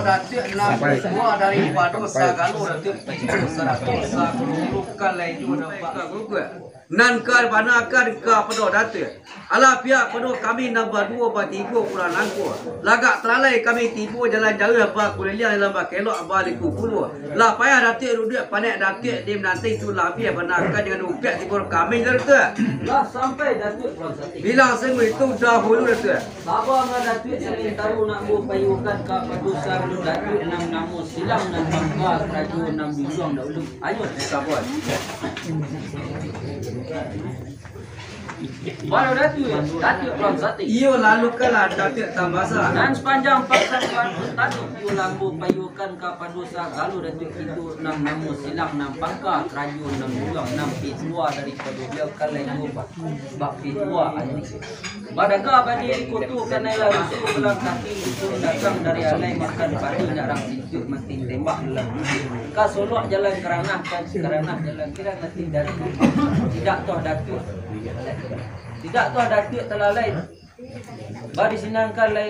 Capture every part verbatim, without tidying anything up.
Datuak nan pituah dari pado sagalo Datuak, kito sarato sagalo bukan lai juo nampak guguak. Nan ka banakan kapado Datuak, alah pihak pado kami nan baduo batigo urang nangko. Lagak talalai kami tibo jalan jauah bakuliliang dalam bakelok baliku pulo. Lah payah Datuak duduak panek Datuak di menanti tu labiah banakan dengan upiak tibo kami Datuak. Lah sampai Datuak pulang sati. Bilang sungguh itu dahulu Datuak. Saba mah Datuak samantaro nak ambo payuakan kapado sagalo Datuak nan namo silang nan bangka karajo nan biluang dahulu. Ayo, sabar. Balo Datuak, Datuak pulang sati. Iyo, lalukanlah Datuak tambasa. Nan sapanjang pasan Datuak tadi, iyo lah ambo payuakan kapado sagalo Datuak kito nan namo silang nan bangka karajo nan biluang nan pituah daripado baliau ka lai juo bak pituah ayo. Badaga bani di koto kanai lah rusuh, balang kaki rusuh datang dari alai makan padi nak rang sintuak mati tembak dalam bibia. Ka solok jalan karanah, ka karanah jalan kirang mati Datuak. Tidak toh Datuak. Tidak toh Datuak talalai. Bari sinangkan lai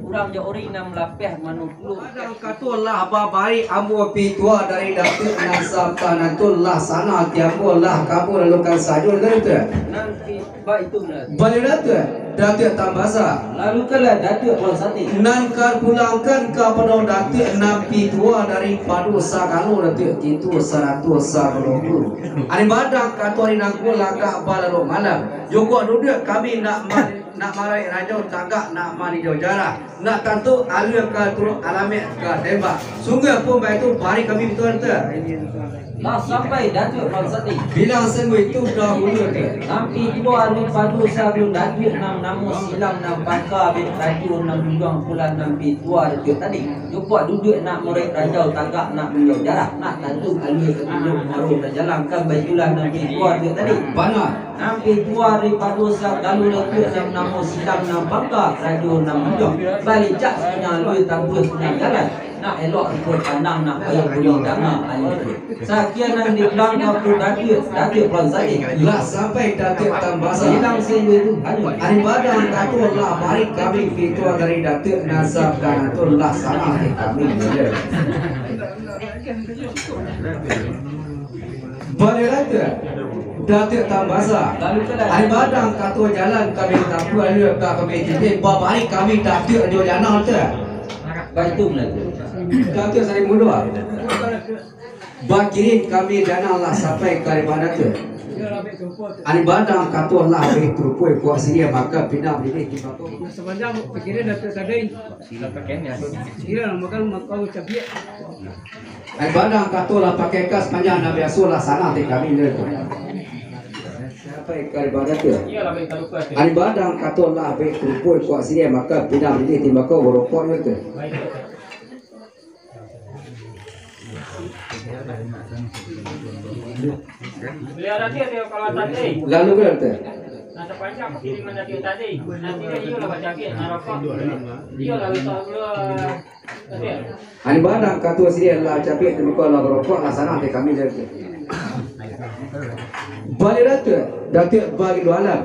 urang jo ori nan malapeh manuklu. Kato lah babari ambo pituah dari Datuak nan sabanta nan tu lah sana ati ambo lah kamu lalukan sajo Datuak. Nan Baitu lah. Baliau Datuak, Datuak tambasa. Lalukanlah Datuak pulang sati. Nan ka pulangkan kapado Datuak nan pituah daripado sagalo Datuak kito sarato sagalo guru. Ari badang kato ari nangko lagak balarok malam. Jokok duduak kami nak ma-, nak maraik rajo tagak nak manijau jarah. Nak tantu alua ka turun alamaik ka tembak. Sungguah pun baitu bari kami pituah Datuak. Lah sampai Datuak pulang sati. Bilang sungguh itu dahulu Datuak. Nan pituah daripado sagalo Datuak nan namo silang nan bangka abih karajo nan biluang pulang nan pituah Datuak tadi. Jokok duduak nak maraik rajo tagak nak manijau jarah. Nak tantu alua ka turun alamaik ka jalan kan baitulah nan pituah Datuak tadi. Bana. Nan pituah daripado sagalo Datuak nan namo silang nan bangka karajo nan biluang. Balicak sinan alua tabuah sinan jalan. Nak elok rupo pandang, nak payah buli danga ayo tu. Sakian nan dibilang ka Datuak, Datuak pulang sati. Lah sampai Datuak tambasa. Bilang sungguh itu, ayo. Ari badang kato lah bari kami pituah dari Datuak nan sabanta nan tu lah salah kami. Baliau Datuak, Datuak tambasa. Ari badang kato jalan kami tapuak, alua ka kami titih, babari kami Datuak jo janang tu. Baitu lah tu. Datuak sari mudo. Bakirin kami janang lah sampai ka ari badang tu. Ari badang kato lah abih turupuai kuak siriah maka pinang didih timbako. Sapanjang pikiran Datuak tadi. Iyo lah, makan makau cabiak. Ari badang kato lah pakai kas panjang nan biaso lah sana ti kami le tu. Sampai ka ari badang tu. Ari badang kato lah abih turupuai kuak siriah maka pinang didih timbako barokok le tu. Baliau Datuak tu kalau tadi. Lalu ke tu? Nah, sapanjang kiriman Datuak tadi. Nanti dia iyo lah bacabiak, nah, rokok. Iyo lah, letak dulu, Datuak. Ari badang kato siriah lah cabiak, timbako lah barokok lah sana ti kami le tu. Baliau Datuak, Datuak bagi dua alam.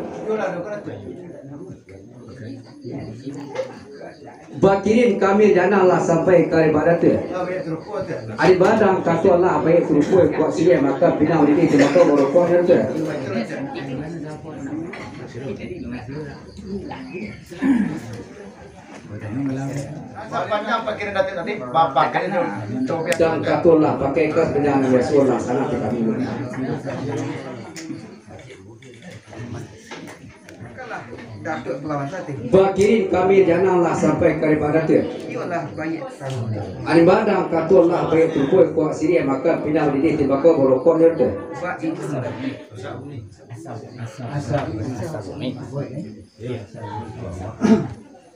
Bakirin kami janang lah sampai ka ari badang tu. Ari badang kato lah abih turupuai kuak siriah maka pinang didih timbako barokok le tu. Sapanjang pikiran Datuak tadi, bapak kali tu. Badang kato lah pakai kas panjang nan biaso lah sana ti kami. Datuak pulang sati. Bakirin kami janang lah sampai ka ari badang tu. Iyo lah baiak. Ari badang kato lah abih turupuai kuak siriah maka pinang didih timbako barokok le tu. Baitu.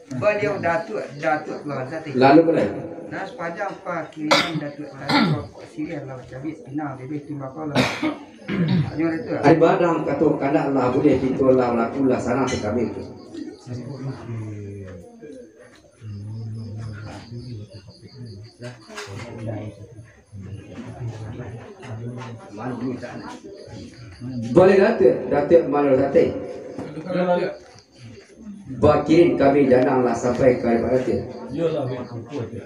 Baliau Datuak, Datuak pulang sati. Lalu pulang. Nah, sapanjang pakiriman Datuak tadi, rokok siriah lah cabiak, pinang didih timbako lah. Ari badang kato kandak lah buliah, pintu lah laku lah sana ti kami tu. Baliau Datuak, Datuak Malur Sati. Bakirin kami janang lah sampai ka Ari Badatiak.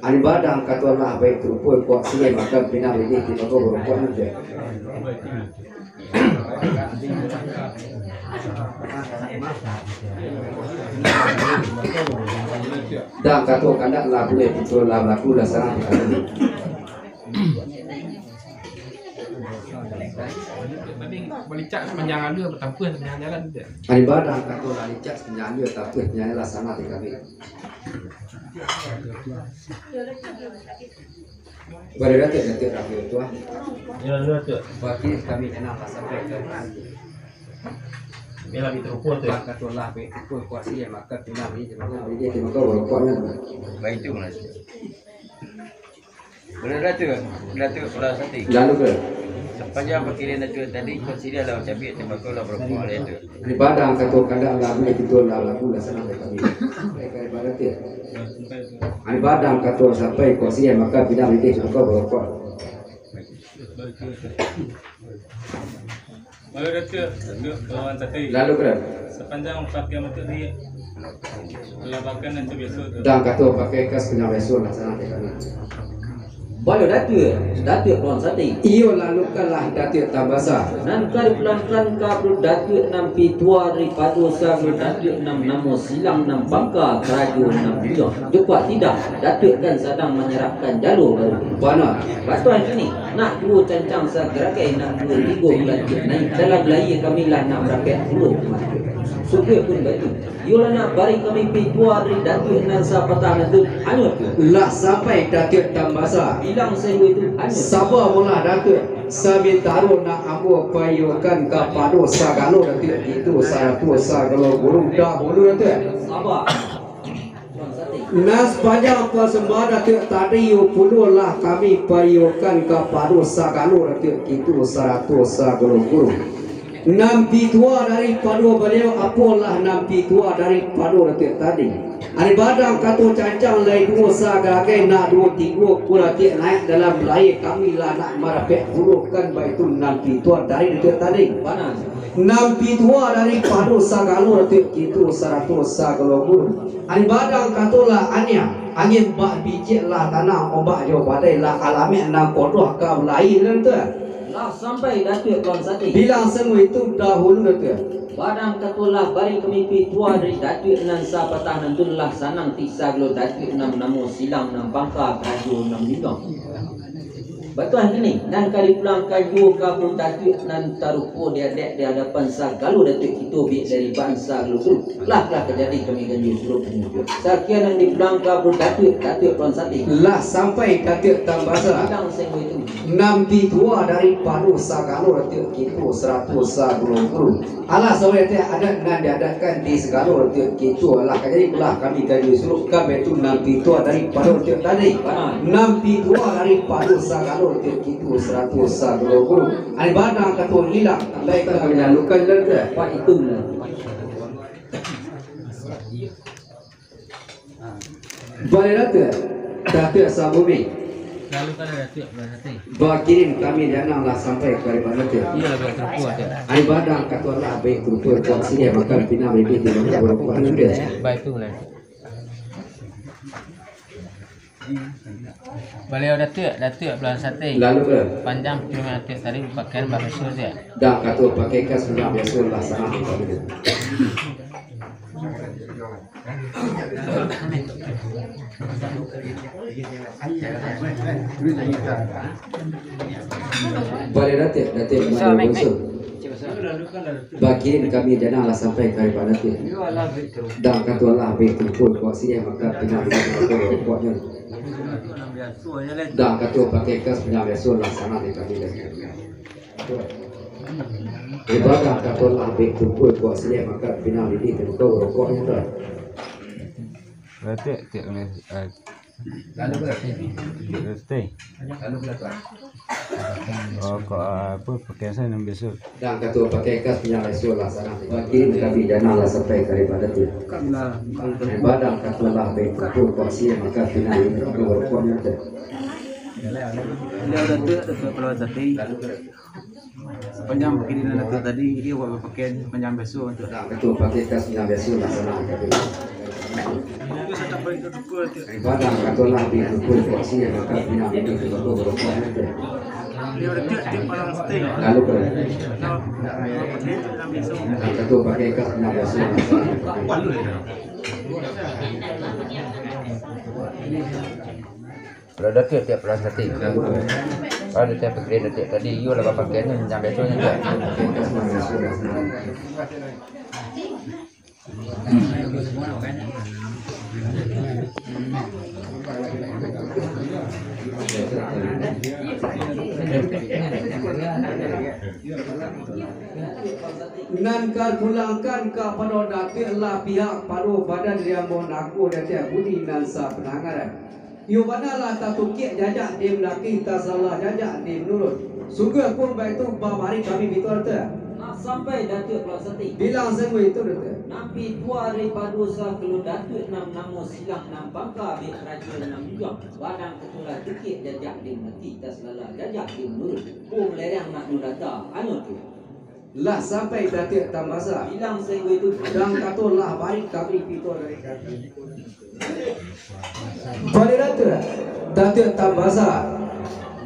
Ari Badang kato lah baik tarumpoi, kok sirai makan pinang lilih di bako barokok nan tu. Dang kato kandak lah buliah, pituah lah balaku, lah sanang di kami. Balicak sapanjang alua, batampuah sapanjang jalan tu. Ari Badang kato lah licak sapanjang alua, batampuah sapanjang jalan, lah sanang di kami. Bari Datuak, Datuak Rafi Utuah. Yo, Datuak. Bagi kami janang lah sampai ka Ari Badatiak. Biar lebih terukur tu. Dang kato lah baik tarumpoi, kok sirai makan pinang lilih di bako barokok nan tu. Baik tu, Mas. Bari Datuak, Datuak Pulau Sati. Lalu ke? Sapanjang bakirin Datuak tadi, kok sirai lah bacabiak, tambako lah barokok lah tu. Ari Badang kato kandak lah buliah, pituah lah balaku, lah sanang di kami. Ari Badang kato sampai, kok sirai makan pinang lilih di bako barokok. Lalu ke? Sapanjang pakaian Datuak di labakan nan biaso tu. Dang kato pakai kas pinang biaso, lah sanang di kami. Bali Datuak, Datuak Pulau Sati. Iyo, lalu kanlah Datuak Tambasa. Nan ka dipulangkan ka Datuak nan pituah daripado sagalo Datuak nan banamo silang nan pangka karajo nan buliah. Cukuik tidak, Datuak kan sadang manyarapkan jalo baru. Bana. Batuah kini, nak duo cancang sagaragai, nak duo tigo balatiak naiak. Dalam layia kami lah nak barangkek pulo. Sukuik pun baitu. Iyolah nak bari kami pituah dari Datuak nan sapatah nan tu, anyuah tu. Lah sampai Datuak Tambasa. Bilang sajo itu, anyuah. Saba molah Datuak, sabintaro nak ambo paiyokan kapado sagalo Datuak, itu sarato sagalo guru dahulu Datuak. Saba. Nan sapanjang pasambahan Datuak tadi, iyo pulo lah kami paiyokan kapado sagalo Datuak, itu sarato sagalo guru. Nan pituah daripado baliau, apolah nan pituah daripado Datuak tadi. Ari Badang kato cancang lai duo sagaragai, nak duo tigo balatiak naiak, dalam layia kami lah nak marapek pulokan, baitu nan pituah dari Datuak tadi. Bana. Nan pituah daripado sagalo Datuak, itu sarato sagalo guru. Ari Badang kato lah aniang, angin bak biciak lah tanang, ombak jo badai lah alamiak, nan kodoh ka balayi nan tu. Lah sampai Datuak Pulau Sati. Bilang sajo itu dahulu Datuak. Badang kato lah bari kami pituah dari Datuak nan sapatah nan tu, lah sanang di sagalo Datuak nan banamo silang nan pangka karajo nan buliah. Batuah kini, nan ka dipulangkan juo ka Datuak nan tarumpoi di adaik di adapan sagalo Datuak kito, biak dari bansa galo tu. Lah, lah tajadi kami ganjua suruik panyuruik. Sakian nan dipulangkan Datuak, Datuak Pulau Sati. Lah sampai Datuak Tambasa. Bilang sajo itu. Nan pituah daripado sagalo Datuak kito sarato sagalo guru. Alah, sabaleh teh adat nan diadaikkan di sagalo Datuak kito, alah ka jadi pulo kami ganjua suruik, ka baitu nan pituah daripado Datuak tadi. Nan pituah daripado sagalo Datuak kito sarato sagalo guru. Ari Badang kato ilang, lai ka kami lalukan Datuak. Pak itu lah. Bali Datuak, Datuak Sabumi. Lalu kan ada Datuak, Bali Datuak. Bakirin kami janang lah sampai ka Ari Badatiak. Iyo, lah, baik tarumpoi, Datuak. Ari Badang kato lah baik tarumpoi, kok sirai makan pinang lilih di bako barokok nan tu. Baik tu lah. Bali Datuak, Datuak Pulau Sati. Lalu ke? Sapanjang pakaian Datuak tadi, pakaian bak biaso, Datuak. Dang kato pakai kas pinang biaso, lah sanang. Bali Datuak, Datuak Mano Bangso. Bakirin kami janang lah sampai ka Ari Badatiak. Dang kato lah baik tarumpoi, kok sirai makan pinang lilih di bako barokok nan tu. Dang kato pakai kas pinang biaso, lah sanang di kami Datuak. Ibadah kato lah baik tarumpoi, kok sirai makan pinang lilih di bako barokok nan tu. Datuak, Datuak, eh, Datuak. Oh, kok, ah, apo, pakaian sajo nan biaso. Dang kato pakai kas pinang biaso, lah sanang. Bakirin kami janang lah sampai ka Ari Badatiak. Ari Badang kato lah baik tarumpoi, kok sirai makan pinang lilih di bako barokok nan tu. Bali Datuak, Datuak Pulau Sati. Sapanjang pakirinan Datuak tadi, iyo awak bapakai sapanjang biaso untuak Datuak. Betul, pakai kas sapanjang biaso lah, sanang. Daripada katolah di pukul kursi yang akan pinang ini ke bawah berokok nanti. Iyo, Datuak, Datuak palang seting. Lalu ke? Nah, pakai sapanjang biaso. Nah, betul, pakai kas sapanjang biaso lah, sanang. Kalau Datuak tiap palang sati. Kalau Datuak pikiran Datuak tadi, iyo lah bapakaian sapanjang biaso nyo. Nan ka pulangkan kapado Datuak lah pihak pado badan riambo nangko Datuak budi nan sapandangaran. Iyo bana lah tatukik jajak di balaki, tasalah jajak di manurun. Sungguah pun baitu babari kami pituah Datuak. Lah sampai Datuak palang sati. Bilang sungguah itu Datuak. Nan pituah daripado sagalo Datuak nan namo silang nan pangka dek karajo nan junjuang. Badan katolah tukik jajak di balaki, tasalah jajak di manurun. Pun lereng nak dudata, anyo tu. Lah sampai Datuak tambasa. Bilang sungguah itu. Dan katolah bari kami pituah dari kami. Baliak Datuak, Datuak tambasa.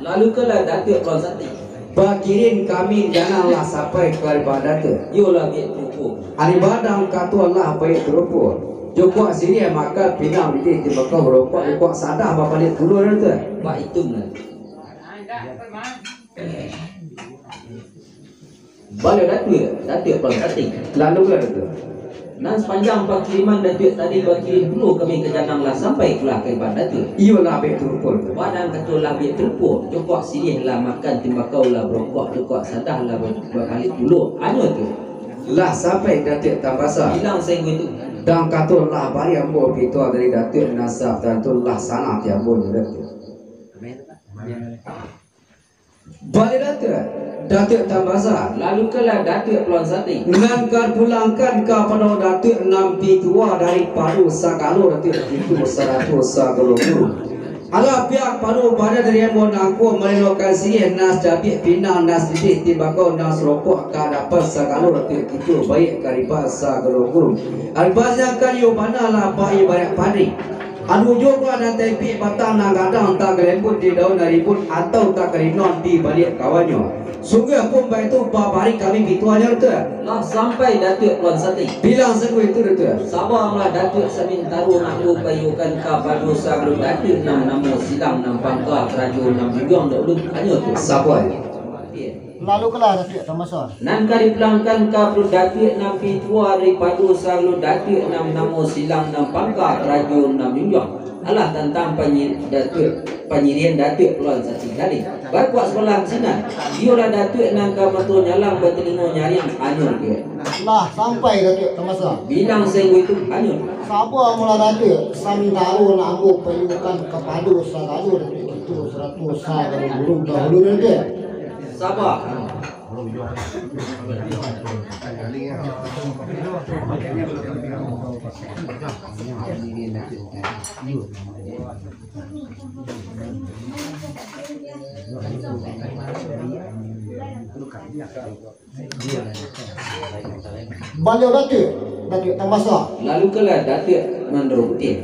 Lalu kelah Datuak palang sati. Bakirin kami jangan lah sampai ka Datuak. Iyolah biak tupo. Ari badan katolah baiak tupo. Jokok siriah makan pinang di timbakau rokok, jokok sadah babaliak pulo Datuak. Baitu lah. Baliak Datuak, Datuak palang sati. Lalu kelah Datuak. Nan sapanjang pakiriman Datuak tadi bakirin pulo kami ka janang lah sampai pulo ka Datuak. Iyolah biak tupo. Badan katolah baiak tupo, jokok siriah lah makan timbakau lah barokok, jokok sadah lah ba-, babaliak pulo. Anyo tu. Lah sampai Datuak tambasa. Bilang sungguah itu. Dan katolah bari ambo pituah dari Datuak nan sapandangaran tu lah sanang di ambo nyo Datuak. Baliak Datuak, Datuak tambasa. Lalu kelah Datuak palang sati. Nan ka pulangkan kapado Datuak nan pituah daripado sagalo Datuak itu sarato sagalo guru. Alah pihak pado badan riambo nangko marinokan siriah nan sacabiak pinang nan satitih timbakau nan sarokok ka adapan sagalo Datuak itu baiak ka adapan sagalo guru. Albaziakan iyo bana lah baibarat padi. Anu jo buah nan taipik batang nan gadang, tak galembut di daun nan ribun, atau tak karinon di baliak kawannyo. Sungguah pun baitu babari kami pituahnyo Datuak. Lah sampai Datuak palang sati. Bilang sungguah itu Datuak. Saba malah Datuak samintaro nak bapayuakan kapado sagalo Datuak nan namo silang nan pangka karajo nan junjuang dahulu anyo tu. Saba. Lalu kelah Datuak tambasa. Nan ka dipulangkan kapado Datuak nan pituah daripado sagalo Datuak nan namo silang nan pangka karajo nan junjuang. Alah tantang panyi-, Datuak, panyirian Datuak palang sati tadi. Bakuak sabalah sinan. Iyolah Datuak nan ka mato nyalang batalingo nyariang anyo Datuak. Lah sampai Datuak tambasa. Bilang sungguah itu anyo. Saba malah Datuak, samintaro nak ambo payuakan kapado sagalo Datuak itu sarato sagalo guru dahulu Datuak. Saba. Baliak Datuak, Datuak tambasa. Lalu kelah Datuak Mandaro Putiah.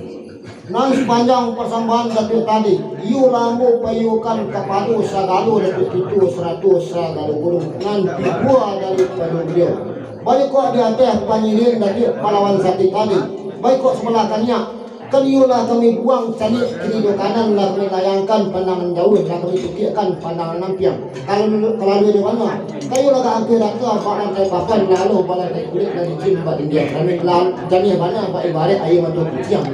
Nan sapanjang pasambahan Datuak tadi, iyo lah ambo payuakan kapado sagalo Datuak itu sarato sagalo guru nan pituah daripado baliau. Baiklah di ateh panyirian Datuak palang sati tadi, baiklah sabalah kaniak, kan iyo lah kami buang caliak kiri jo kanan, lah kami layangkan pandangan jauah, lah kami tukiakkan pandangan ampiang. Kalau, kalau duo di mano? Kayu lah ka angkue rata, bak lantai papan, lalu bak lantai kulik, lah licin bak dindiang. Kami lah janiah bana bak ibarat aia mato kuciang.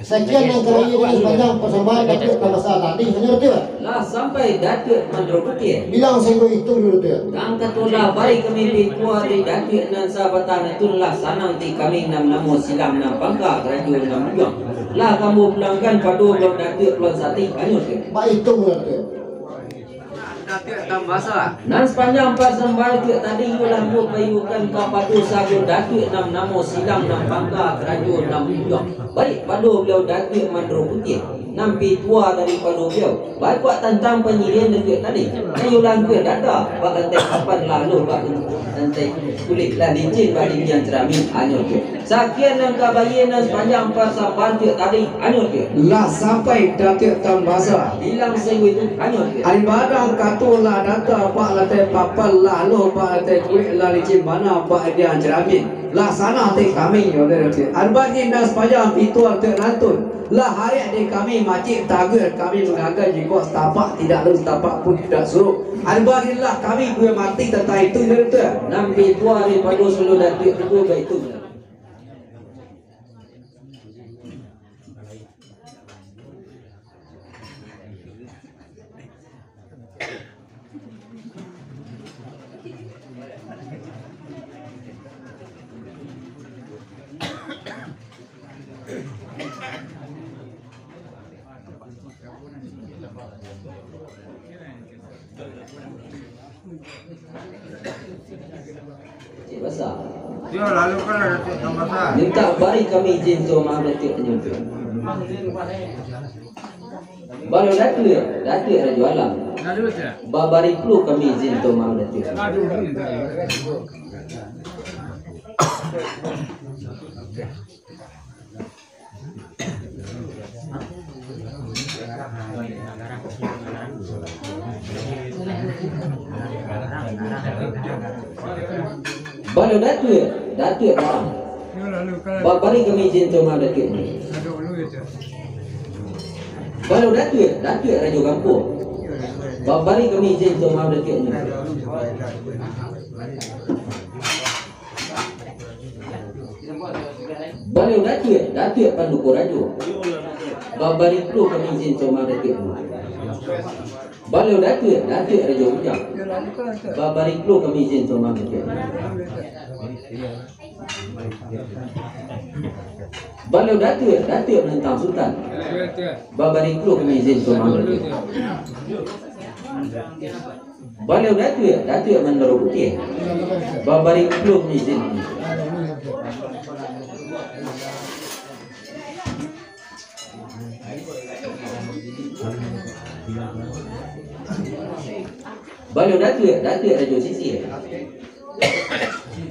Sakian nan kami ini sapanjang pasambahan Datuak tambasa tadi, hanyo Datuak. Lah sampai Datuak Mandaro Putiah. Bilang sungguah itu Datuak. Nan katolah bari kami pituah dari Datuak nan sabatang itu lah sanang di kami nan namo silang nan pangka karajo nan junjuang. Lah ambo pulangkan pado Datuak palang sati, hanyo Datuak. Baitu Datuak. Datuak tambasa. Nan sapanjang pasambahan Datuak tadi, iyo lah ambo payuakan kapado sagalo Datuak nan namo silang nan pangka karajo nan junjuang. Baik pado baliau Datuak Mandaro Putiah. Nan pi tua daripado baliau. Baikuak tantang panyirian Datuak tadi. Nan iyo langkua data, bak lantai papan lalu bak lantai kulik lah licin bak dinding caramin, anyo tu. Sakian nan ka bayia nan sapanjang pasambahan Datuak tadi, anyo tu. Lah sampai Datuak tambasa. Bilang saibu itu, anyo tu. Ari badang kato lah data bak lantai papan lalu bak lantai kulik lah licin bana bak dinding caramin. Lah sanang ati kami, yo, dari Datuak. Ari bagi nan sapanjang pi tua Datuak nantun. Lah hariak di kami macik taguah kami manggaga jikok satapak tidak lalu satapak pun tidak suruk. Ari bagilah kami buah mati tantang itu, yo, Datuak. Nan pi tua daripado suluah Datuak tu baitu. Cik Basa. Yo, lalu kan ada Cik Basa. Mintak bari kami izin tu, maaf, Datuak, nyo tu. Baliau Datuak, Datuak Rajo Alam. Lalu, Cik. Babari pulo kami izin tu, maaf, Datuak. Aduh, ini tak ada. Baliau Datuak, Datuak Bang. Babari kami izin tu, maaf, Datuak. Baliau Datuak, Datuak Rajo Gampo. Babari kami izin tu, maaf, Datuak. Baliau Datuak, Datuak Panduko Rajo. Babari pulo kami izin tu, maaf, Datuak. Baliau Datuak, Datuak Rajo Bujang. Babari pulo kami izin tu, maaf, Datuak. Baliau Datuak, Datuak Nantang Sutan. Babari pulo kami izin tu, maaf, Datuak. Baliau Datuak, Datuak Mandaro Putiah. Babari pulo kami izin. Baliau Datuak, Datuak Rajo Sisih.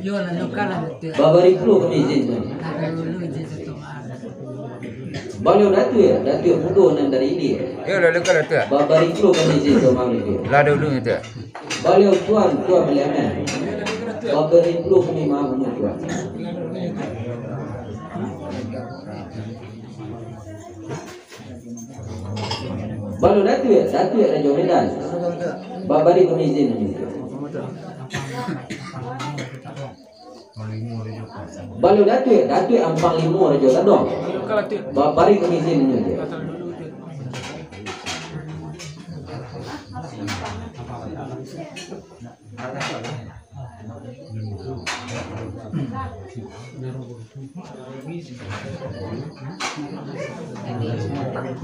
Yo, lalu kan lah, Datuak. Babari pulo kami izin tu. Lalu dulu izin tu, ah. Baliau Datuak, Datuak Mudo nan dari India. Yo, lalu kan, Datuak. Babari pulo kami izin tu, maaf, Datuak. Lah dulu, Datuak. Baliau Tuan, Tuan Baliangan. Babari pulo kami maaf, Tuan. Baliau Datuak, Datuak Rajo Medan. Babari kami izin. Baliau Datuak, Datuak Ampang Limo Rajo Tadong. Babari kami izin.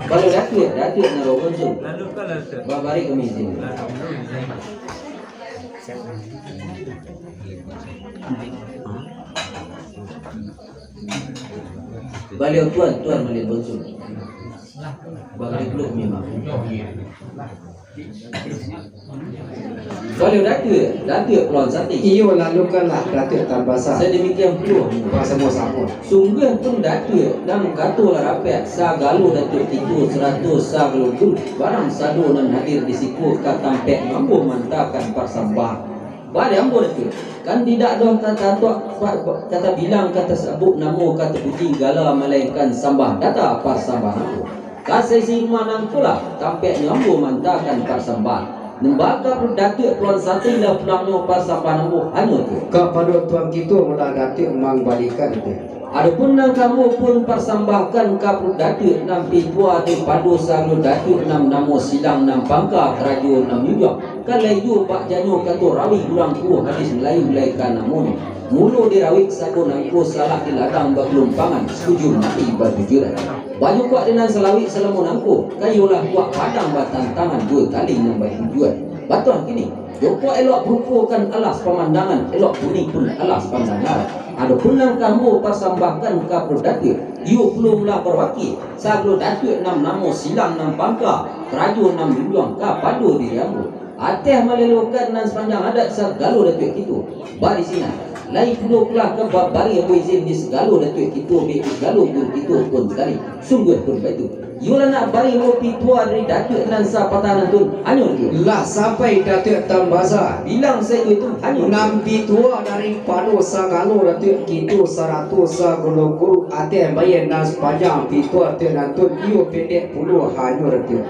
Baliau Datuak, Datuak Naro Bonsu. Babari kami izin. Baliau Tuan, Tuan Malin Bonsu. Babari pulo kami maaf. Baliau Datuak, Datuak Pulauan Sati. Iyo, lalu kan lah Datuak Tambasa. Sadamikian pulo. Basamo-samo. Sungguah pun Datuak, nan kato lah rapek, sagalo Datuak kito, sarato sagalo guru, barang sado nan hadir di siko ka tampek ambo mantakan pasambahan. Baliau ambo Datuak, kan tidak doh ka tantuak, ka tabilang, ka tasabuik namo, ka tapuji gala, malainkan sambah data pasambahan ambo. Ka saisi rumah nangko lah, tampeknyo ambo mantakan pasambahan. Nembaka Datuak Pulauan Sati lah pulangnyo pasambahan ambo hanyo tu. Kapado Tuan kito lah Datuak mambalikan tu. Adopun nan ka ambo pun pasambahkan ka Datuak nan pi tua daripado sagalo Datuak nan namo silang nan pangka karajo nan miyujuang. Kan lai juo bak janyo kato rawi urang tuo hadis Malayu lai ka namonyo. Mulo dirawik sago nangko salah di ladang bagalumpangan, sujud mati batujuran. Bajukak di nan salawik salamo nangko, ka iyolah kuak padang batantangan duo tali nan batujuan. Batuang kini, jokok elok barupokan alas pamandangan, elok bunyi pun alas pandangaran. Adopun nan ka ambo pasambahkan ka Datuak, iyo pulo lah barwakil sagalo Datuak nan namo silang nan pangka, karajo nan manjunjuang kapado diri ambo. Ateh malelokan nan sapanjang adat sagalo Datuak kito, bari sinan. Lai pulo pulang ka babari ambo izin di sagalo Datuak kito, di sagalo guru kito pun sakali. Sungguah pun baitu. Iyolah nak bari ambo pituah dari Datuak nan sapatah nan tun, hanyo tu. Lah sampai Datuak tambasa. Bilang sajo tu, hanyo tu. Nan pituah daripado sagalo Datuak kito sarato sagalo guru, ateh baiak nan sapanjang pituah Datuak nan tun, iyo pendek pulo hanyo Datuak.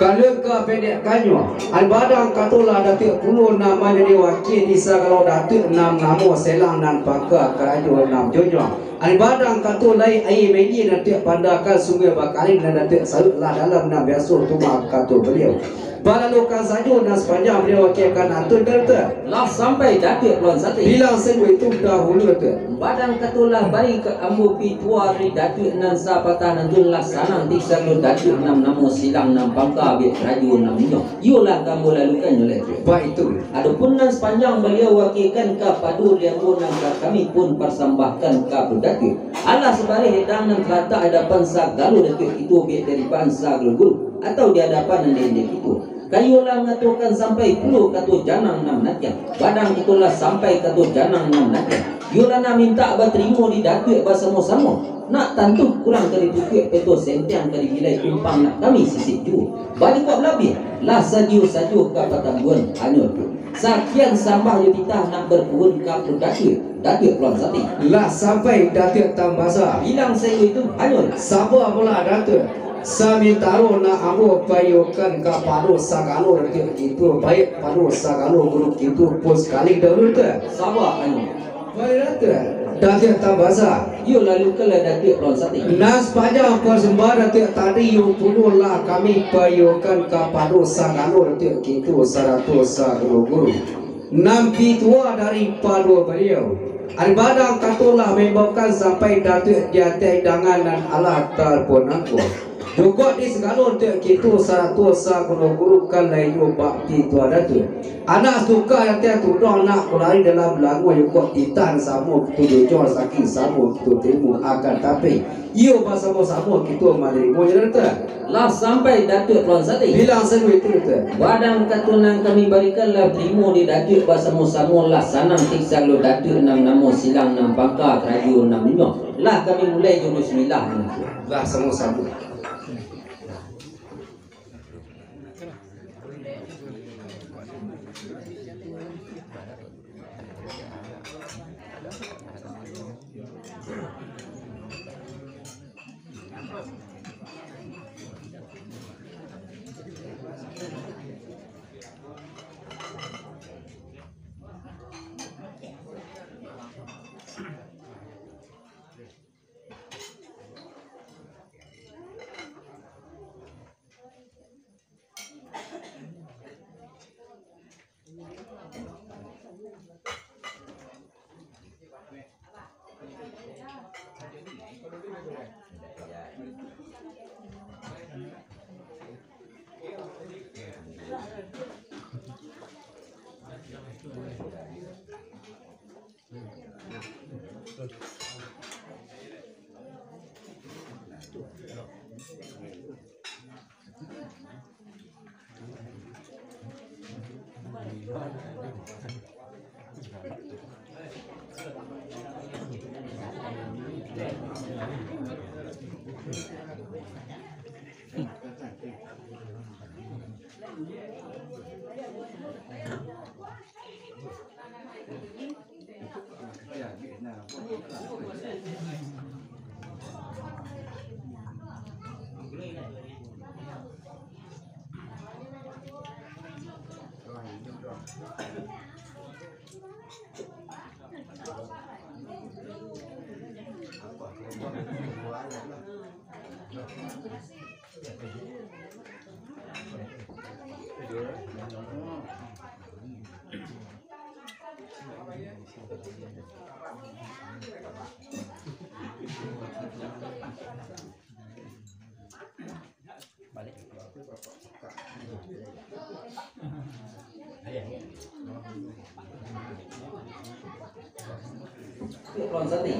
Kalau ka pendekannyo, an badang katolah Datuak pulo nan manjadi wakil di sagalo Datuak nan namo silang nan pangka, karajo nan manjunjuang. An badang kato lai aia mandi nan Datuak pandakan, sungguah bakaling nan Datuak sauik lah dalam nan biaso tu mah kato baliau. Balalukan sajo nan sapanjang baliau wakilkan antun Datuak. Lah sampai Datuak pulang sati. Bilang sajo itu dahulu Datuak. Badang kato lah bari ka ambo pituah dari Datuak nan sapatah nan tun, lah sanang di sagalo Datuak nan namo silang nan pangka, baiak karajo nan manjunjuang. Iyolah ka ambo lalukannyo lai Datuak. Baitu. Adopun nan sapanjang baliau wakilkan kapado diri ambo nan ka kami pun pasambahkan ka Datuak. Alah sabareh hidang nan talatak hadapan sagalo Datuak kito, baiak di hadapan sagalo guru, atau di hadapan nan di-, di kito. Ka iyolah mangatokan sampai pulo kato janang nan manantiang. Badang katolah sampai kato janang nan manantiang. Iyolah nak mintak batarimo di Datuak basamo-samo. Nak tantu kurang ka dipukuak peto sentiang ka dibilai kumpang nak kami sisik juo. Bajikuak balabiah, lah sajo-sajo ka patambuan hanyo tu. Sakian sambah jo titah nak bapuhun ka Datuak, Datuak pulang sati. Lah sampai Datuak tambasa. Bilang sajo itu hanyo. Saba pulo Datuak. Samantaro nak ambo paiyokan kapado sagalo Datuak kito, baiak pado sagalo guru kito pun sakali dahulu tu. Saba hanyo. Baik Datuak. Datuak tambasa. Iyo, lalu kalah Datuak pulang sati. Nan sapanjang pasambahan Datuak tadi, iyo pulo lah kami paiyokan kapado sagalo Datuak kito sarato sagalo guru. Nan pituah daripado baliau. An badang kato lah maimbaukan sampai Datuak di ateh hidangan nan alah tapunan ko. Jokok di sagalo Datuak kito sarato sagalo guru kan lai juo bakti tu Datuak. Anak suka ateh tudong nak kulari dalam balangua, jokok titah samo kito jojok, rasaki samo kito tarimo, akan tapi iyo basamo-samo kito manarimo jo Datuak. Lah sampai Datuak pulang sati. Bilang sajo itu Datuak. Badang kato nan kami barikan lah tarimo di Datuak basamo-samo, lah sanang tiksan lo Datuak nan namo silang nan pangka karajo nan minyo. Lah kami mulai jo bismillah. Lah samo-samo.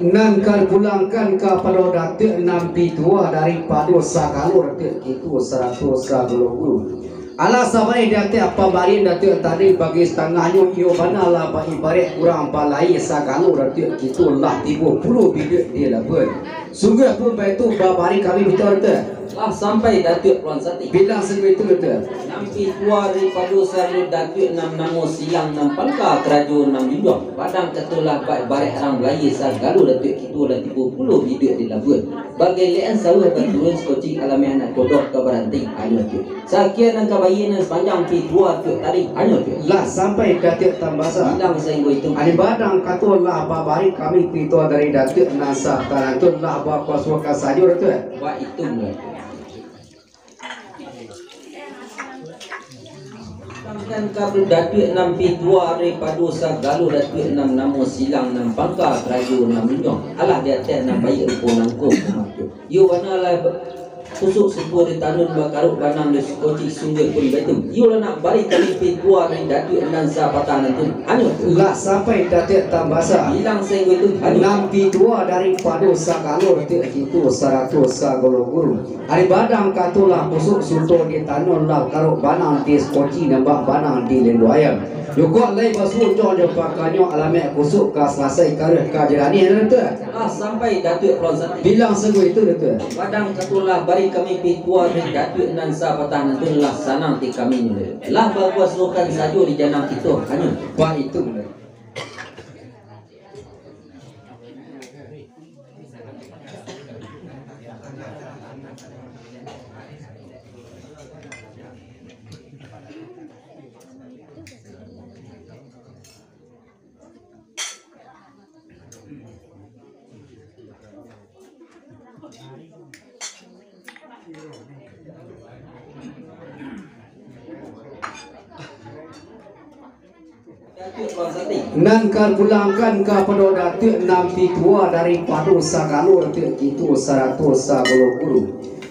Nan ka dipulangkan kapado Datuak nan pitua daripado sagalo Datuak kito sarato sagalo guru. Alah sabaleh di ateh pambarian Datuak tadi bagi satangahnyo, iyo bana lah baibaraik urang balayia sagalo Datuak kito lah tibo pulo biduak di labuah. Sungguah pun baitu babarih kami pitua Datuak. Lah sampai Datuak Pulan Sati. Bilang sungguah itu Datuak. Nan pitua daripado sagalo Datuak nan namo silang nan pangka karajo nan junjuang. Padang katulah baibaraik urang balayia sagalo Datuak kito lah tibo pulo biduak di labuah. Bagai lean sawah baturun sakoci alamiah anak kodok ka baranti anyo tu. Sakian nan ka bayia nan sapanjang pitua Datuak tadi anyo tu. Lah sampai Datuak tambasa. Bilang sainggo itu. Ari badang kato lah babarih kami pitua dari Datuak nan satanang tu lah bakuasokan sajo Datuak. Buat itu lah. Kan kato Datuak nan pitua daripado sagalo Datuak nan namo silang nan pangka karajo nan junjuang. Alah di ateh nan baiak rupo nangko mamakai. Iyo bana lah ba-, kusok suko di tanun bakarok banang di sakoci sungguah pun baitu. Iyo lah nak bari kami pitua dari Datuak nan sapatah nan tu. Anyo tu. Lah sampai Datuak tambasa. Bilang sainggo itu. Anyo. Nan pitua daripado sagalo Datuak kito sarato sagalo guru. Ari badang kato lah kusok suto di tanun lah karok banang di sakoci nambak banang di lindo ayam. Jukok lai basuo jo pakanyo alamiah kusok ka salasai karuah ka jalani Datuak. Lah sampai Datuak Pulan Sati. Bilang sungguah itu Datuak. Badang kato lah bari kami pitua dari Datuak nan sapatah nan tu lah sanang ti kami ni. Lah bakuasokan sajo di janang kito anyo. Baitu. Nan ka dipulangkan kapado Datuak nan pitua daripado sagalo Datuak kito sarato sagalo guru.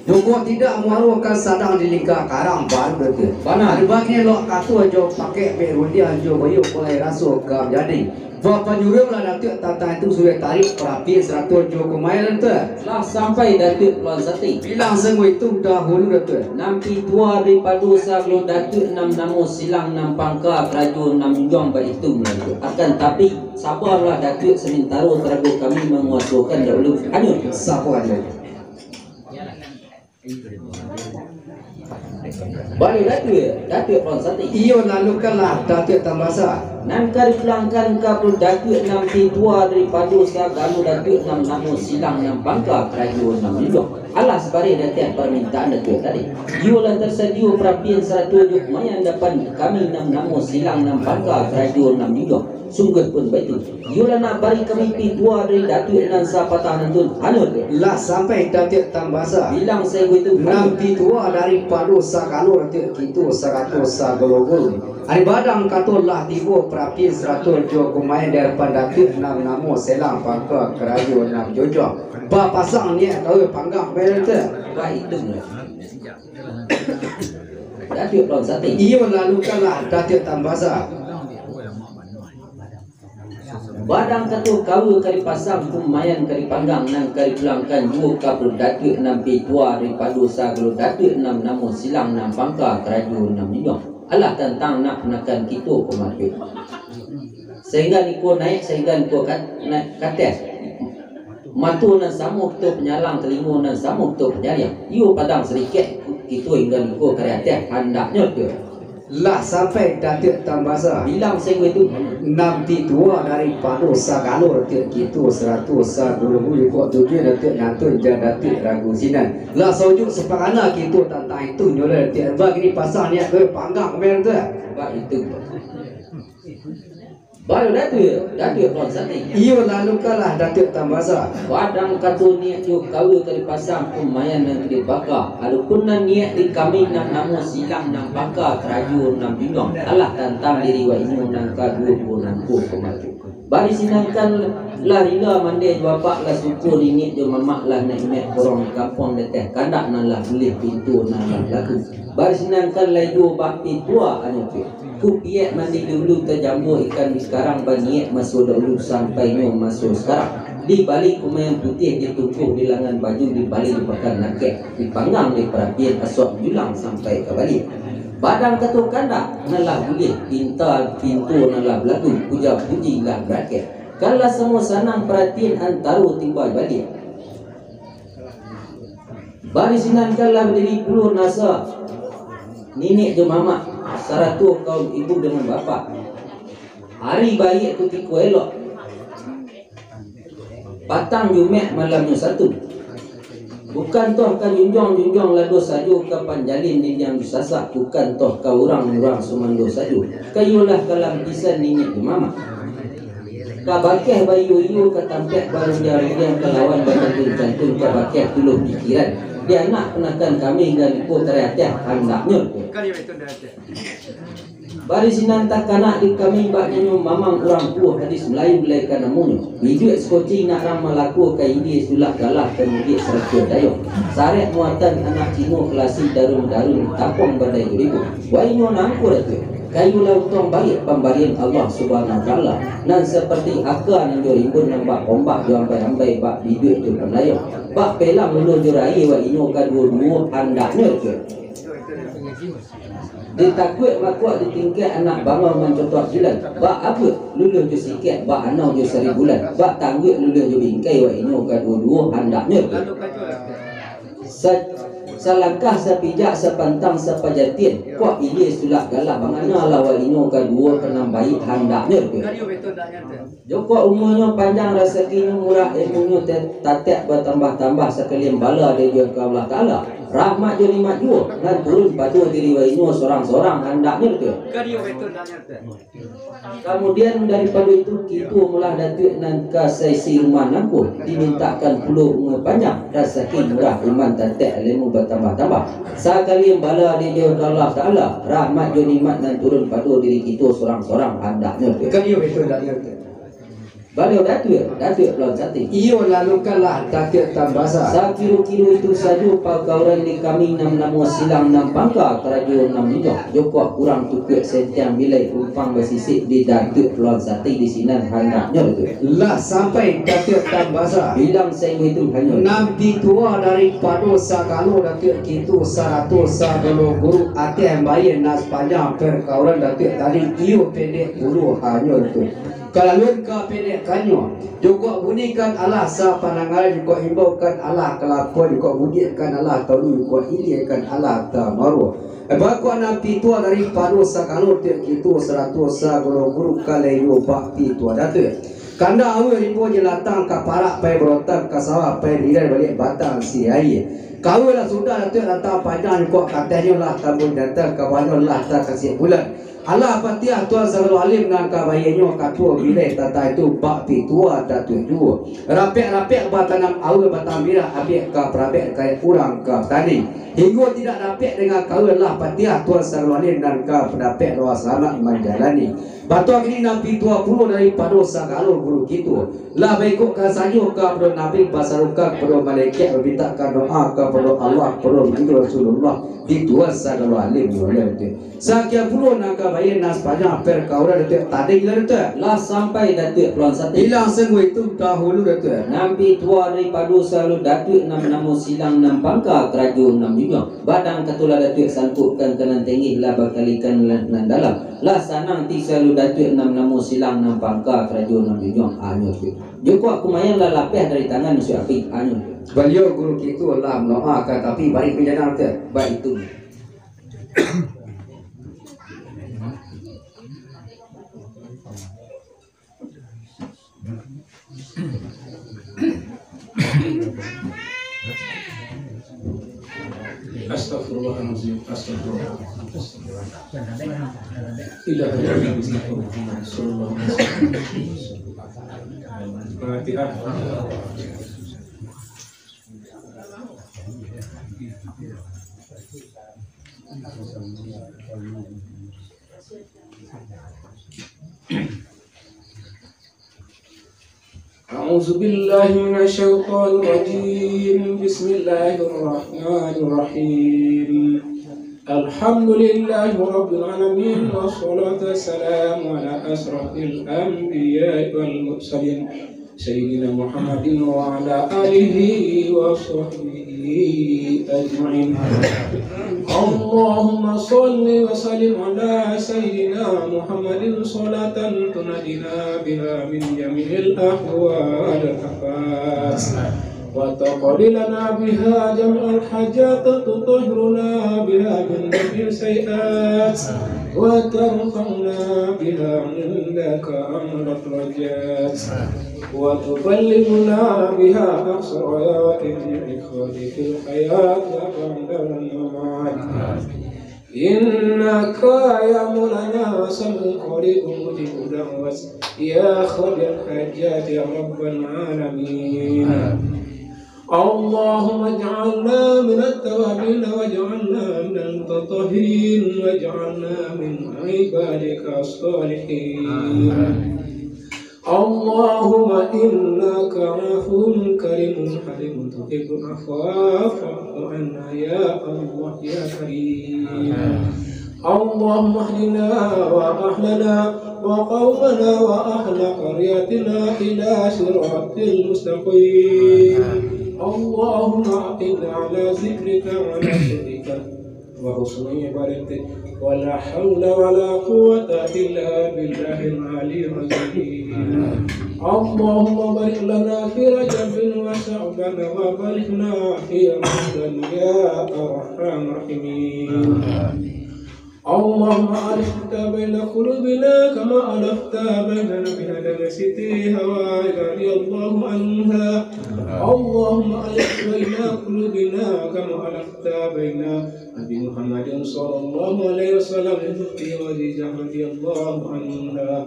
Jukok tidak muaro kan sadang di lingka karang baru Datuak. Bana. Ari bagini lok kato jo pakek bek rundiang jo bayo pulai raso ka manjadi. Bapanyuruah lah Datuak tantang itu sudah tarik parapian sarato jo kumayan Datuak. Lah sampai Datuak Pulan Sati. Bilang sungguah itu dahulu Datuak. Nan pitua daripado sagalo Datuak nan namo silang nan pangka karajo nan junjuang baitu Datuak. Akan tapi, sabarlah Datuak samantaro tarago kami manguasokan dahulu. Anyo. Sabo ajo. Bali Datuak, Datuak Pulan Sati. Iyo lalukanlah Datuak tambasa. Nan ka dipulangkan kapado Datuak nan pitua daripado sagalo Datuak nan namo silang nan pangka karajo nan junjuang. Alah sabareh di ateh parmintaan Datuak tadi. Iyo lah tasadio parapian sarato jo kumayan di apan kami nan namo silang nan pangka karajo nan junjuang. Sungguah pun baitu. Iyo lah nak bari kami pitua dari Datuak nan sapatah nan tu. Anyo tu. Lah sampai Datuak tambasa. Bilang sainggo itu. Nan pitua daripado sagalo Datuak kito sarato sagalo guru. Ari badang kato lah tibo parapian sarato jo kumayan di adapan Datuak nan namo silang pangka karajo nan junjuang. Bapasang niaik karuah panggang bel tu. Baitu lah. Datuak Pulan Sati. Iyo lalukanlah Datuak tambasa. Badang kato karuah ka dipasang, kumayan ka dipanggang, nan ka dipulangkan juo kapado Datuak nan pitua daripado sagalo Datuak nan namo silang nan pangka karajo nan junjuang. Alah tantang nak panakan kito ko matuik. Sainggan iko naiak, sainggan iko kat-, naiak ka ateh. Mato nan samo kito panyalang, talingo nan samo kito panyariang. Iyo padang sadikek kito inggan iko ka ateh, handaknyo tu. Lah sampai Datuak tambasa. Bilang sainggo itu. Nan pitua daripado sagalo Datuak kito sarato sagalo guru, kok tujuah Datuak nantun jan Datuak ragu sinan. Lah saujuik saparana kito tantang itu nyo lah Datuak. Bagini pasang niaik karuah panggang bel tu. Baitu. Bali Datuak, Datuak Pulan Sati. Iyo lalukanlah Datuak tambasa. Badang kato niaik jo karuah ka dipasang, kumayan nan ka dibaka. Adopun nan niaik di kami nan namo silang nan pangka karajo nan junjuang. Alah tantang diri wak inyo nan kaduo ko nangko ko matuik. Bari sinangkan lah rila mandeh jo bapak, lah suko niniak jo mamak, lah nak imek korong di kampuang di ateh kandak nan lah buliah pintu nan lah laku. Bari sinangkan lai juo bak pitua anyo tu. Kupiak mandi dulu tajambo ikan di sekarang, baniek maso dahulu sampai nyo maso sekarang. Di balik kumayan putiah ditungkuh di langan baju, di balik di pakan nakek, dipanggang di perapian, asuak julang sampai ka baliak. Padang kato kandak nan lah buliah, pinta pintu nan lah balagu, puja puji lah barakhir. Kan lah samo sanang paratian antaro timbal baliak. Bari sinan kan lah badiri pulo nasa niniak jo mamak, sarato kaum ibu dengan bapak. Ari baiak kutiko elok, patang Jumaik malamnyo Sabtu. Bukan toh ka junjuang-junjuang lado sajo, ka panjalin dindiang disasak, bukan toh ka urang-urang sumando sajo, ka iyolah ka lampisan niniak jo mamak. Ka bakeh baiyo-iyo, ka tampek barundiang-rundiang, ka lawan bacantun-cantun, ka bakeh tuluih pikiran. Di anak punakan kami nan iko tariatiah andaknyo. Bari sinan takanak di kami bak nyo mamang urang tuo hadis Malayu lai ka namonyo. Biduak sakoci nak rang malako, ka ilia sulak galah, ka mudiak sarato dayung. Sarek muatan anak Cino kalasi darun-darun, tapuang badai duribu. Wai nyo nangko datuak. Kayu lautan baiak pambarian Allah Subhanahu Wa Taala, nan saparti aka nan jo rimbun, nan bak ombak jo ambai-ambai, bak biduak jo pandayo, bak pelang luluah jo raie, wak inyo kaduo-duo andaknyo tu. Ditakuak makuak ditingkek anak bangau mancotok jilan, bak abuak luluah jo sikek, bak anau jo saribulan, bak tangguak luluah jo bingkai, wak inyo kaduo-duo andaknyo tu. Sa-, salangkah sapijak sapantang sapajatian, kok ilia sulak galah, mangana lah wak inyo kaduo ka nan baiak andaknyo tu. Jokok umuanyo panjang, rasakinyo murah, ilmunyo te-, tatek batambah-tambah, sakalian bala dari jo ka Allah Taala, rahmat jo nikmat juo nan turun pado diri wak inyo sorang-sorang andaknyo tu. Kamudian daripado itu, kito mulah datuak nan ka saisi rumah nangko, dimintakan pulo umua panjang, rasaki murah, iman tatek, ilmu batambah-tambah. Sakalian bala di Allah Taala, rahmat jo nikmat nan turun pado diri kito sorang-sorang andaknyo tu. Kan iyo betul, andaknyo tu. Baliau datuak, datuak pulang sati. Iyo lalukanlah datuak tambasa. Sakiro-kiro itu sajo pakauran di kami, nan namo silang nan pangka, karajo nan minjok. Jokok kurang tukuak sentiang bilai umpang basisik di datuak pulang sati di sinan handaknyo tu. Lah sampai datuak tambasa. Bilang sainggo itu hanyo. Nan pitua daripado sagalo datuak kito sarato sagalo guru ateh baia nan sapanjang perkauran datuak tadi iyo pendek pulo hanyo tu. Kalaluan ka pendekannyo, jokok bunikan alah sapandangaran, jokok imbaukan alah kalapua, jokok budiakkan alah taulu, jokok iliakan alah tamaruah. Bakuak nan pitua daripado sagalo tiok kito sarato sagalo guru kalai juo bak pitua datuak. Kanda aua ribo jalatang ka parak pai barotang ka sawah pai rirai baliak batang si aia. Kaua lah sudah datuak datang panjang jokok katehnyo lah tambuih datang ka bawah lah takasiak bulan. Alah patiah Tuan Sarul Alim nan ka bahianyo kato bilai tata itu bak pitua datuak juo. Rapek-rapek batanam aua batang birah abiak ka parabek kayak urang ka batani. Hinggo tidak dapek dengan kaua lah patiah Tuan Sarul Alim nan ka padapek lawa salamat manjalani. Batuah kini nan pitua pulo daripado sagalo guru kito. Lah baikok ka sajo kapado Nabi basarukan kapado malaikat bamintakkan doa kapado Allah kapado Rasulullah di Tuan sagalo alim ulama tu. Sakian pulo nan ka baia nan sapanjang perkauran datuak tadi lah datuak. Lah sampai datuak pulang sati. Bilang sainggo itu dahulu datuak. Nan pitua daripado sagalo datuak nan namo silang nan pangka karajo nan minjok. Badang katulah datuak sangkukkan ka nan tenggih lah bakalikan nan, nan dalam. Lah sanang ti sagalo datuak nan namo silang nan pangka karajo nan minjok. Anyo tu. Jokok kumayan lah lapeh dari tangan musuak api. Anyo tu. Baliau guru kito lah manoakan tapi bari pinjanan tu. Baik itu. Astagfirullahaladzim, astagfirullah. Ilaha illallah, astagfirullah. Fatihah. أعوذ بالله من الشيطان الرجيم. بسم الله الرحمن الرحيم. الحمد لله رب العالمين، والصلاة والسلام على أشرف الأنبياء والمرسلين، سيدنا محمد وعلى آله وصحبه أجمعين. اللهم صل وسلم على سيدنا محمد صلاة تنجينا بها من جميع الأهوال والآفات، وتقضي لنا بها جميع الحاجات، تطهرنا بها من جميع السيئات، وترفعنا بها عندك أعلى الدرجات، وتبلغنا بها أقصى الغايات من إخراج في الحياة وبعد الممات. إنك يا مولانا سميع قريب مجيب الدعوات، يا قاضي الحاجات يا رب العالمين. اللهم اجعلنا من التوابين، واجعلنا من المتطهرين، واجعلنا من عبادك الصالحين. اللهم إنك عفو كريم حليم تحب العفو فاعف عنا يا الله يا كريم. اللهم اهدنا وأهلنا وقومنا وأهل قريتنا إلى صراط المستقيم. اللهم أعنا على ذكرك وعلى شكرك وحسن عبادتك، ولا حول ولا قوة إلا بالله العلي العظيم. اللهم بارك لنا في رجب وشعبان وبلغنا في رمضان يا أرحم الراحمين. اللهم ألف بين قلوبنا كما ألفت بين نبينا سيدي حواء رضي الله عنها. اللهم ألف بين قلوبنا كما ألفت بين أبي محمد صلى الله عليه وسلم في خديجة رضي الله عنها.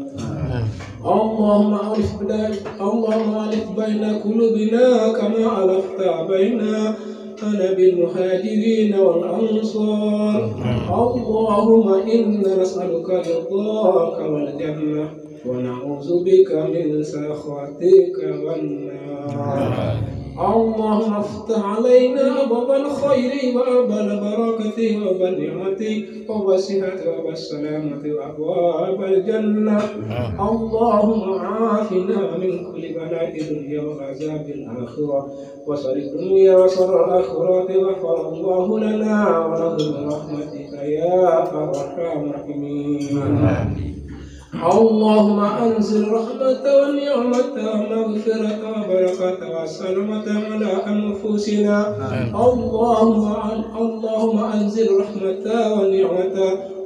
اللهم ألف بين، اللهم ألف بين قلوبنا كما ألفت بين أنا بالمهاجرين والأنصار. اللهم إنا نسألك رضاك والجنة، ونعوذ بك من سخطك والنار. اللهم افتح علينا أبواب الخير وأبواب البركة وأبواب النعمة وأبواب الصحة وأبواب السلامة وأبواب الجنة. اللهم عافنا من كل بلاء الدنيا وعذاب الآخرة. وشر الدنيا وشر الآخرة، غفر الله لنا ولهم برحمتك يا أرحم الراحمين. اللهم أنزل رحمة ونعمة ومغفرة وبركة وسلامة على أنفسنا. اللهم أن-، اللهم أنزل رحمة ونعمة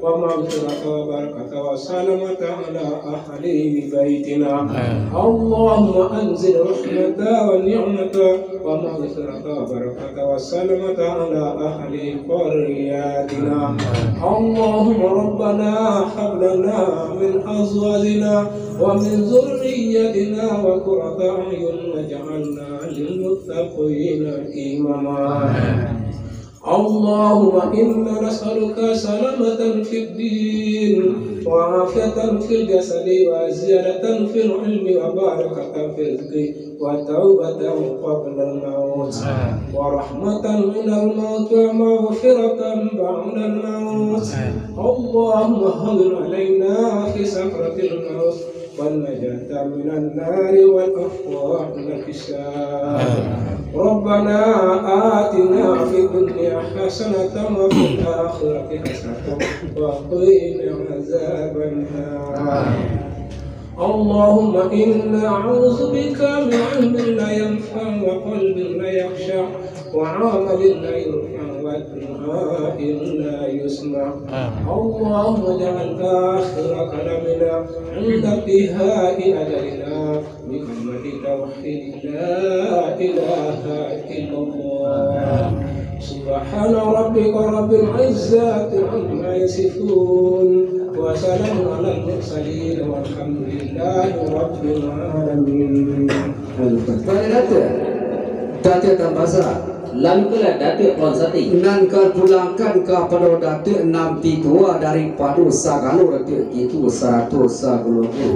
ومغفرة وبركة وسلامة على أهل بيتنا. اللهم أنزل رحمة ونعمة ومغفرة وبركة وسلامة على أهل قريتنا. اللهم ربنا هب لنا من أزواجنا ومن ذريتنا قرة أعين واجعلنا للمتقين إماما. اللهم إنا نسألك سلامة في الدين وعافية في الجسد وزيادة في العلم وبركة في الرزق وتوبة قبل الموت ورحمة عند الموت ومغفرة بعد الموت. اللهم هون علينا في سكرة الموت والنجاة من النار والعفو عن الحساب. ربنا آتنا في الدنيا حسنة وفي الآخرة حسنة وقنا عذاب النار. اللهم إنا نعوذ بك من علم لا ينفع وقلب لا يخشع وعمل لا يرفع ودعاء لا يسمع. اللهم اجعل آخر كلامنا عند انتهاء أجلنا بكلمة توحيد لا إله إلا الله. سبحان ربك رب العزة عما يصفون، وسلام على المرسلين، والحمد لله رب العالمين. Kepada Datuk, Datuk Tan Basa, lalu kelah Datuk Tuan Sati. Nan ka pulangkan kapado Datuk nan pi tuo daripado sagalo Datuk, itu sarato sagalo tu.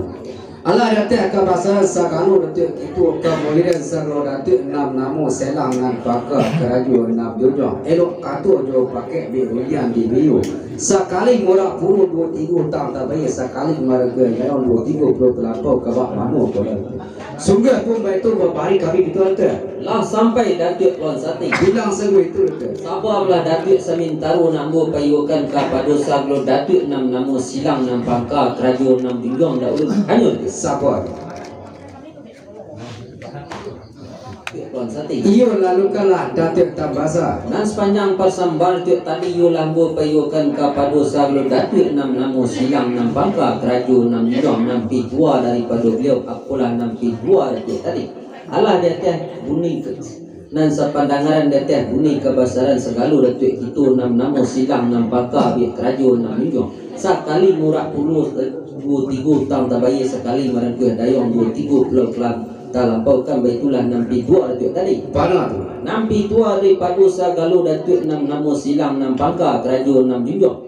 Alah datang ka basa sagalo datuak kito, ka mulian sagalo datuak nan namo silang nan pangka karajo nan junjuang. Elok kato jo pakek bek ulian di biu. Sakali murak puluah duo tigo tang tabayia, sakali marga nyarang duo tigo pulau talampau kabak mano ko lah. Sungguah pun baitu babari kami kito datuak. Lah sampai datuak Puan Sati. Bilang sungguah itu datuak. Sabarlah datuak samintaro nak ambo paiyokan kapado sagalo datuak nan namo silang nan pangka karajo nan junjuang dahulu. Hanyo datuak. Sabar. Datuak Puan Sati. Iyo lalu kalah datuak tambasa. Nan sapanjang pasambahan datuak tadi iyo lah ambo paiyokan kapado sagalo datuak nan namo silang nan pangka karajo nan junjuang nan pitua daripado baliau, apolah nan pitua datuak tadi. Alah di ateh bunyi ke, nan sapandangaran di ateh bunyi kabasaran sagalo datuak kito nan namo silang nan pangka bek karajo nan junjuang. Sakali murak puluah duo tigo tang tabayia, sakali marangkuah dayuang duo tigo pulau talam-, talampau, kan baitulah nan pitua datuak tadi. Bana tu. Nan pitua daripado sagalo datuak nan namo silang nan pangka karajo nan junjuang.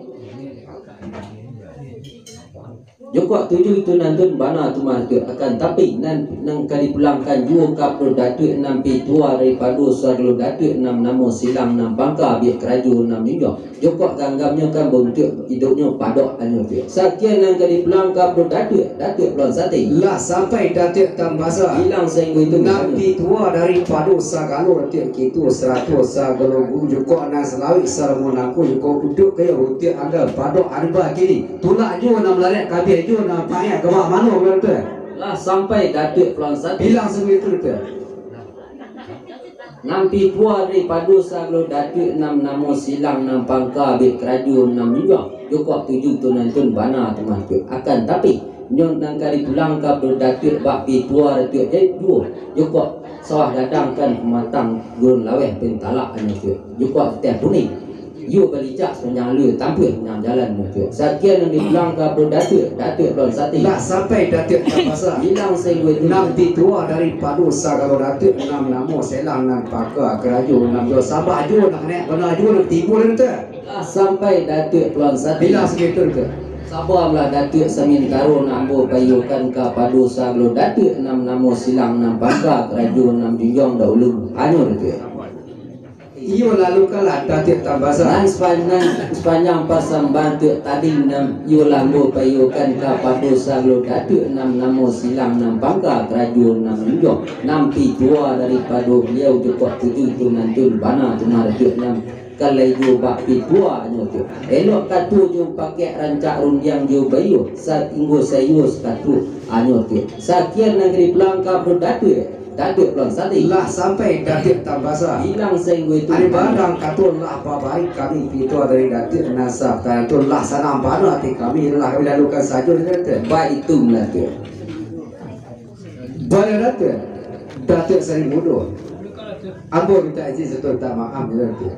Jokok tuju itu nan tun bana tu mah datuak, akan tapi nan, nan ka dipulangkan juo kapado datuak nan pitua daripado sagalo datuak nan namo silang nan pangka bek karajo nan junjuang. Jokok ganggamnyo kan buntuak, idoknyo padok hanyo datuak. Sakian nan ka dipulangkan kapado datuak, datuak Puan Sati. Lah sampai datuak tambasa. Bilang sainggo itu nan pitua daripado sagalo datuak kito sarato sagalo guru, jokok nan salawik salamo nangko, jokok uduk kayo buntuak angga padok ariba kini. Tulak juo nan malarik, kabiah juo nan pangek, kabak mano ko datuak. Lah sampai datuak Puan Sati. Bilang sungguah itu datuak. Nan pitua daripado sagalo datuak nan namo silang nan pangka bek karajo nan junjuang. Jokok tuju tu nan tun bana tu mah datuak. Akan tapi, nyo nan ka dipulangkan kapado datuak bak pitua datuak jadi duo. Jokok sawah gadang kan pamatang, gurun laweh pintalak hanyo datuak. Jokok ateh bunyi. Iyo balicak sapanjang alua, tampuah nan jalan datuak. Sakian nan dipulangkan kapado datuak, datuak Puan Sati. Lah sampai datuak tambasa. Bilang sainggo itu. Nan pitua daripado sagalo datuak nan namo silang nan pangka karajo nan junjuang, sabab juo nan kanai bana juo nan timbul datuak. Lah sampai datuak Puan Sati. Bilang sainggo itu datuak. Sabarlah datuak samintaro nak ambo paiyokan kapado sagalo datuak nan namo silang nan pangka karajo nan junjuang dahulu. Hanyo datuak. Iyo lalu kalah datuak tambasa. Nan sapanjang, sapanjang pasambahan datuak tadi nan iyo lah ambo paiyokan kapado sagalo datuak nan namo silang nan pangka karajo nan junjuang, nan pitua daripado baliau, jokok tuju tu nan tun bana tu mah datuak, nan kalai juo bak pitua hanyo datuak. Elok kato jo pakek rancak rundiang jo baiyo, sainggo saiyo sakato hanyo datuak. Sakian nan ka dipulangkan kapado datuak. Datuak Puan Sati. Lah sampai datuak tambasa. Bilang sainggo itu. Ari badang kato lah babari kami pitua dari datuak nan sa-, tu lah sanang bana ati kami, lah kami lalukan sajo datuak. Baitu lah datuak. Bana datuak. Datuak Sari Mudo. Ambo minta izin sato minta maaf datuak.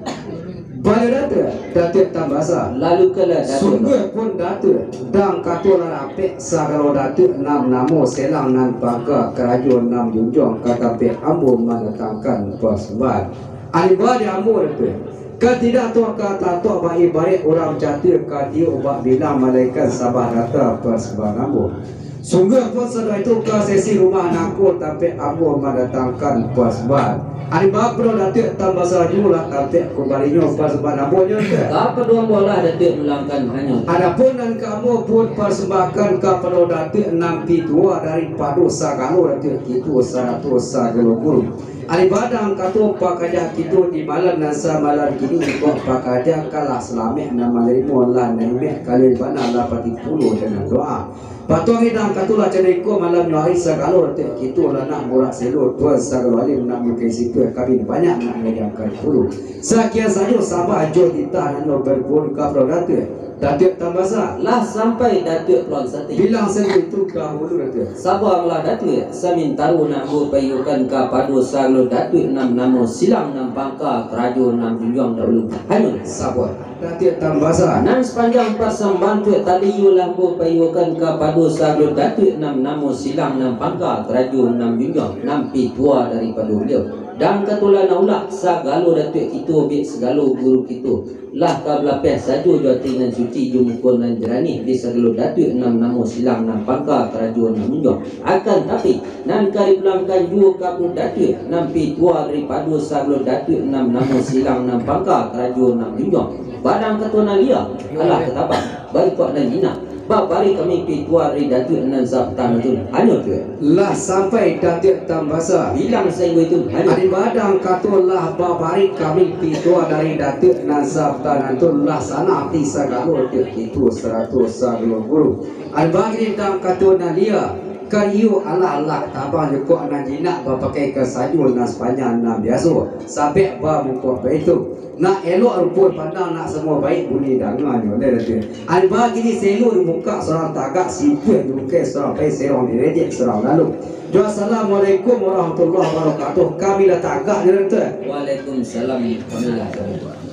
Bana datuak, datuak tambasa. Lalu kalah datuak. Sungguah pun datuak, dang kato lah rapek sagalo datuak nan namo silang nan pangka karajo nan junjuang ka tampek ambo mandatangkan pasambahan. Ari bana ambo datuak. Kan tidak tuah ka tatuak bak ibarat urang catur ka tiok bak bilang malaikat sabah data pasambahan ambo. Sungguah pun sadang itu ka sesi rumah nangko tampek ambo mandatangkan pasambahan. Ari bana datuak tambasa juo lah tampek kumbalinyo pasambahan ambo nyo tu. Kapado ambo lah datuak pulangkan hanyo. Adapun nan ka ambo pun pasambahakan kapado datuak nan pitua daripado sagalo datuak kito sarato sagalo guru. Ari badang kato pakaja kito di malam nan samalam kini, kok pakaja kalah salamaik nan manarimo lah naimaik kalian bana lah pati pulo dengan doa. Patuang idang katulah cando iko malam nyo ari sagalo datuak kito lah nak murak selo tuan sagalo alim nak mukai situ kami banyak nak ngajangkan dulu. Sakian sajo sabab jo titah nan nyo berpun kapro datuak. Datuak tambasa. Lah sampai datuak Puan Sati. Bilang sajo itu dahulu datuak. Sabarlah datuak, samintaro nak ambo paiyokan kapado sagalo datuak nan namo silang nan pangka karajo nan junjuang dahulu. Hanyo. Sabar. Datuak Tambasa. Nan sapanjang pasambahan tu tadi iyo lah ambo paiyokan kapado sagalo datuak nan namo silang nan pangka karajo nan junjuang nan pitua daripado baliau. Dan katulah nan ulah sagalo datuak kito bek sagalo guru kito lah ka balapeh sajo jo ati nan suci jo muko nan jaranih di sagalo datuak nan namo silang nan pangka karajo nan junjuang. Akan tapi, nan ka dipulangkan juo ka datuak nan pitua daripado sagalo datuak nan namo silang nan pangka karajo nan junjuang. Badang kato nan lia, alah katabang, barikuak nan jinak, babarih kami pitua dari datuak nan sapatang tu, hanyo tu. Lah sampai datuak Tambasa. Bilang sainggo itu, hanyo. Ari badang kato lah babarih kami pitua dari datuak nan sapatang tu, lah sanang ati sagalo datuak kito sarato sagalo guru. Ari bagini dang kato nan lia, kariyo alah-alah tabang jo kuak nan jinak bapakai ka sajo nan sapanjang nan biaso, sabek bamuko baitu. Nak elok rupo pandang, nak samo baik bunyi danganyo, lai datuak. Ari bagini selo dibukak surang tagak, sipuah dibukai surang pai, serong direjek surang lalu. Jo assalamualaikum warahmatullahi wabarakatuh. Kami lah tagak jo datuak. Waalaikumsalam. Kami lah tagak.